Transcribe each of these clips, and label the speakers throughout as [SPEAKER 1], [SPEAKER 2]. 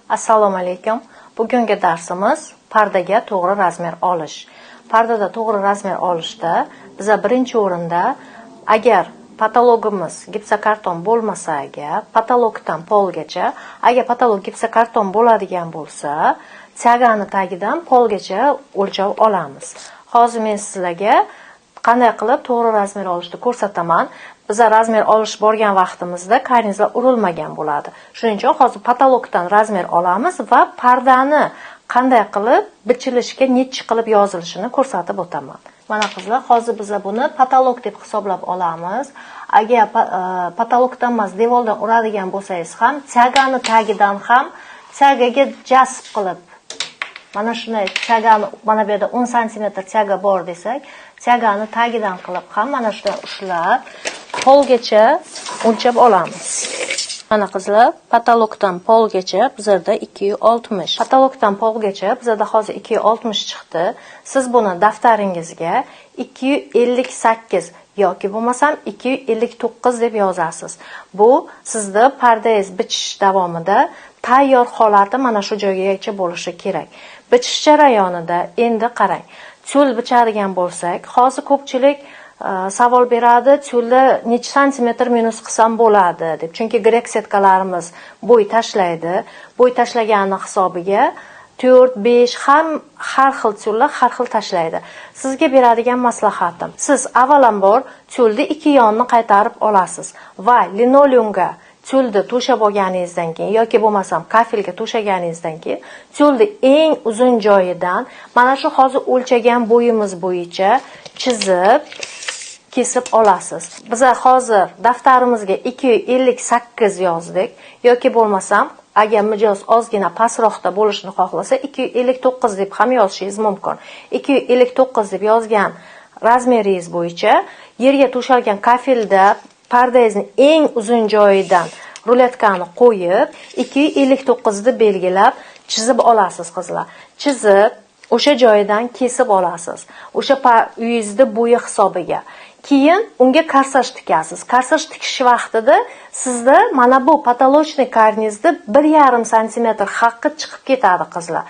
[SPEAKER 1] Assalomu alaykum. Bugungi darsimiz pardaga to'g'ri razmer olish. Pardada to'g'ri razmer olishda biza birinchi o'rinda, agar потолок imiz gipsokarton bo'lmasa agar, потолок dan polgacha, agar потолок gipsokarton bo'ladigan bo'lsa, тяга ni tagidan polgacha o'lchab olamiz. Hozir men sizlarga qanday qilib to'g'ri razmer olishni ko'rsataman. Biza razmer olish borgan vaqtimizda karnizlar urilmagan bo'ladi. Shuning uchun hozir потолок dan razmer olamiz va pardani qanday qilib bichilishga nechi qilib yozilishini ko'rsatib o'taman. Mana, qizlar, hozir biza buni потолок deb hisoblab olamiz. Agar потолок dan emas, devordan uradigan bo'lsangiz ham, тяга ni tagidan ham, тяга ga jasb qilib, mana shunday тяга ni, mana bu yerda 10 santimetr тяга bor desak, тяга ni tagidan qilib ham mana shunday ushlab polgacha o'lchab olamiz. Mana, qizlar, потолок dan polgacha bizlarda 260. Потолок dan polgacha bizada hozir 260 chiqdi. Siz buni daftaringizga 258 yoki bo'lmasam 259 deb yozasiz. Bu sizni pardangiz bichish davomida tayyor holati mana shu joygacha bo'lishi kerak. Bichish jarayonida endi qarang. Tyul bichadigan bo'lsak, hozir ko'pchilik savol beradi, tyulda necha santimetr minus qilsam bo'ladi deb. Chunki grek setkalarimiz bo'y tashlaydi. Bo'y tashlagani hisobiga 4, 5 ham har xil tyullar har xil tashlaydi. Sizga beradigan maslahatim: siz avvalambor tyulni ikki yonini qaytarib olasiz va linoleumga tyulni to'shab olganingizdan keyin yoki bo'lmasam kafelga to'shaganingizdan keyin tyulni eng uzun joyidan mana shu hozir o'lchagan bo'yimiz bo'yicha chizib, kesib olasiz. Biza hozir daftarimizga 258 yozdik yoki bo'lmasam, agar mijoz ozgina pastroqda bo'lishini xohlasa, 259 deb ham yozishingiz mumkin. 259 deb yozgan razmeringiz bo'yicha yerga to'shalgan kafelda pardangizni eng uzun joyidan ruletkani qo'yib, 259 ni belgilab chizib olasiz, qizlar. Chizib, o'sha joyidan kesib olasiz. O'sha uyingizni bo'yi hisobiga. Keyin unga korsaj tikasiz. Korsaj tikish vaqtida sizda mana bu потолочный karnizni 1,5 santimetr haqqi chiqib ketadi, qizlar.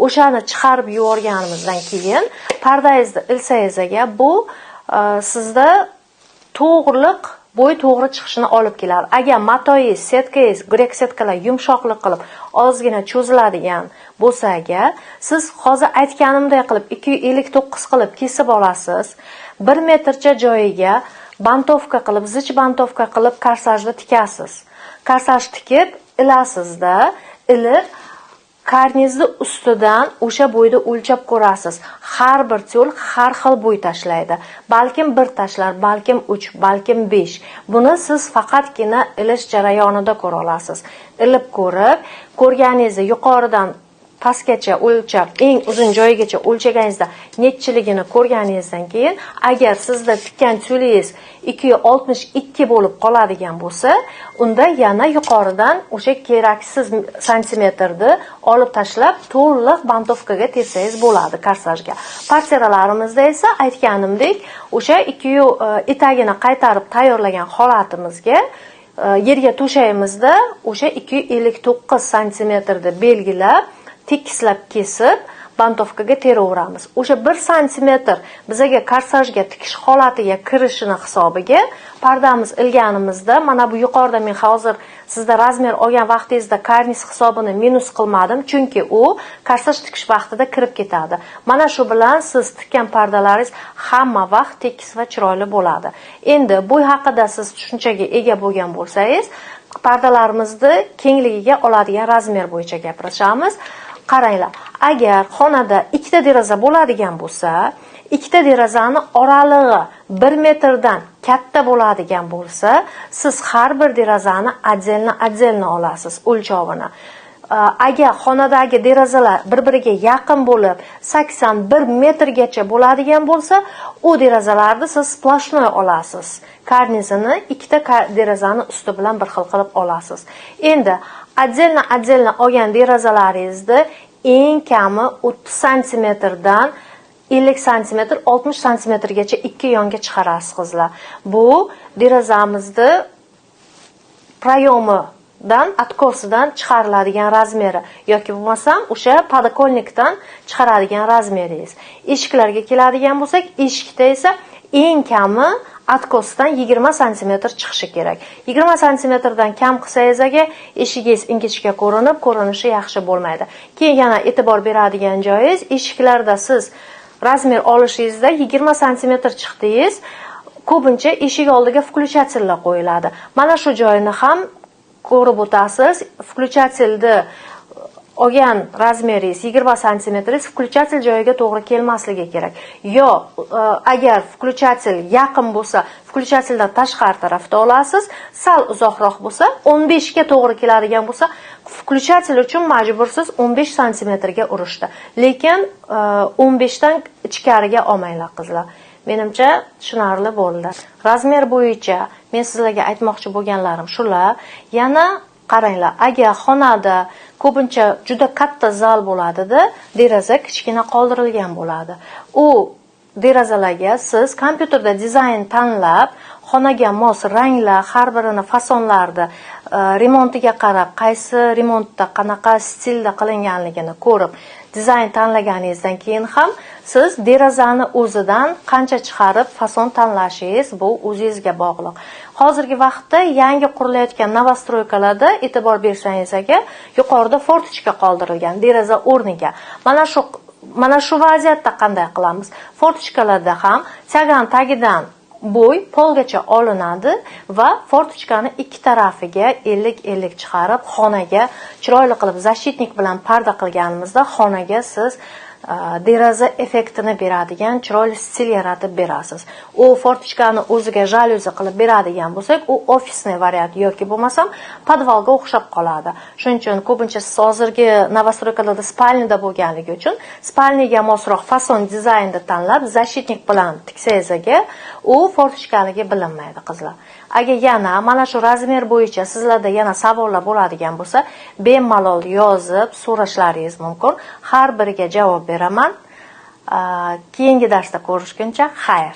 [SPEAKER 1] O'shani chiqarib yuborganimizdan keyin pardangizni ilsangiz agar, bu sizda to'g'riliq, bo'y to'g'ri chiqishini olib keladi. Agar matoyingiz, setkangiz, grek setkalar yumshoqlik qilib, ozgina cho'ziladigan bo'lsa agar, siz hozir aytganimdek qilib 259 qilib kesib olasiz. 1 metrcha joyiga бантовка qilib, zich бантовка qilib korsajni tikasiz. Korsaj tikib ilasizda, ilib karnizni ustidan o'sha bo'yda o'lchab ko'rasiz. Har bir tyul har xil bo'y tashlaydi. Balkim bir tashlar, balkim 3, balkim 5. Buni siz faqatgina ilish jarayonida ko'ra olasiz. Ilib ko'rib, ko'rganingizda yuqoridan pastgacha o'lchab, eng uzun joyigacha o'lchaganingizda nechiligini ko'rganingizdan keyin, agar sizda tikkan tyulingiz 262 bo'lib qoladigan bo'lsa, unda yana yuqoridan o'sha keraksiz santimetrni olib tashlab, to'liq бантовка ga tersangiz bo'ladi korsajga. Portieralarimizda esa aytganimdek, o'sha ikki etagini qaytarib tayyorlagan holatimizga yerga to'shaymizda, o'sha 259 santimetrni belgilab, tekislab kesib, бантовка ga teraveramiz. O'sha 1 santimetr bizaga korsajga tikish holatiga kirishini hisobiga pardamiz ilganimizda, mana bu yuqorida men hozir sizda razmer olgan vaqtingizda karniz hisobini minus qilmadim, chunki u korsaj tikish vaqtida kirib ketadi. Mana shu bilan siz tikkan pardalaringiz hamma vaqt tekis va chiroyli bo'ladi. Endi bo'y haqida siz tushunchaga ega bo'lgan bo'lsangiz, pardalarimizni kengligiga oladigan razmer bo'yicha gapirishamiz. Qaranglar, agar xonada ikkita deraza bo'ladigan bo'lsa, ikkita derazani oralig'i 1 metrdan katta bo'ladigan bo'lsa, siz har bir derazani отдельно отдельно olasiz o'lchovini. Agar xonadagi derazalar bir-biriga yaqin bo'lib, 81 metrgacha bo'ladigan bo'lsa, u derazalarni siz сплошной olasiz. Karnizini ikkita derazani usti bilan bir xil qilib olasiz. Endi отдельно отдельно olgan derazalaringizni eng kami 30 santimetrdan 50 santimetr, 60 santimetrgacha ikki yonga chiqarasiz, qizlar. Bu derazamizni проём i dan, откос idan chiqariladigan razmeri yoki bo'lmasam o'sha подоконник dan chiqaradigan razmeringiz. Eshiklarga keladigan bo'lsak, eshikda esa eng kami откос dan 20 santimetr chiqishi kerak. 20 santimetrdan kam qilsangiz agar, eshigingiz ingichka ko'rinib, ko'rinishi yaxshi bo'lmaydi. Keyin yana e'tibor beradigan joyingiz, eshiklarda siz razmer olishingizda 20 santimetr chiqdingiz, ko'pincha eshik oldiga включатель lar qo'yiladi. Mana shu joyini ham ko'rib o'tasiz. Включатель ni olgan razmeringiz 20 santimetringiz включатель joyiga to'g'ri kelmasligi kerak. Yo agar включатель yaqin bo'lsa, включатель dan tashqari tarafda olasiz, sal uzoqroq bo'lsa, 15 ga to'g'ri keladigan bo'lsa, включатель uchun majbursiz 15 santimetrga urishdi. Lekin 15 dan ichkariga olmanglar, qizlar. Menimcha, tushunarli bo'ldi. Razmer bo'yicha men sizlarga aytmoqchi bo'lganlarim shular. Yana qaranglar, agar xonada ko'pincha juda katta zal bo'ladida, deraza kichkina qoldirilgan bo'ladi. U derazalarga siz kompyuterda dizayn tanlab, xonaga mos ranglar, har birini fasonlarni remontiga qarab, qaysi remontda qanaqa stilda qilinganligini ko'rib, dizayn tanlaganingizdan keyin ham siz derazani o'zidan qancha chiqarib fason tanlashingiz, bu o'zingizga bog'liq. Hozirgi vaqtda yangi qurilayotgan новостройка larda e'tibor bersangiz agar, yuqorida форточка qoldirilgan deraza o'rniga. Mana shu vaziyatda qanday qilamiz? Форточка larda ham тяга ni tagidan bo'y polgacha olinadi va форточка ni ikki tarafiga 50-50 chiqarib, xonaga chiroyli qilib защитник bilan parda qilganimizda, xonaga siz deraza effektini beradigan chiroyli stil yaratib berasiz. U форточка ni o'ziga jalyuzi qilib beradigan bo'lsak, u офисный variant yoki bo'lmasam podvalga o'xshab qoladi. Shuning uchun ko'pincha hozirgi новостройка larda спальня da bo'lganligi uchun спальня ga mosroq fason dizaynni tanlab, защитник bilan tiksangiz agar, u форточка ligi bilinmaydi, qizlar. Agar yana mana shu razmer bo'yicha sizlarda yana savollar bo'ladigan bo'lsa, bemalol yozib so'rashlaringiz mumkin. Har biriga javob beraman. Keyingi darsda ko'rishguncha xayr.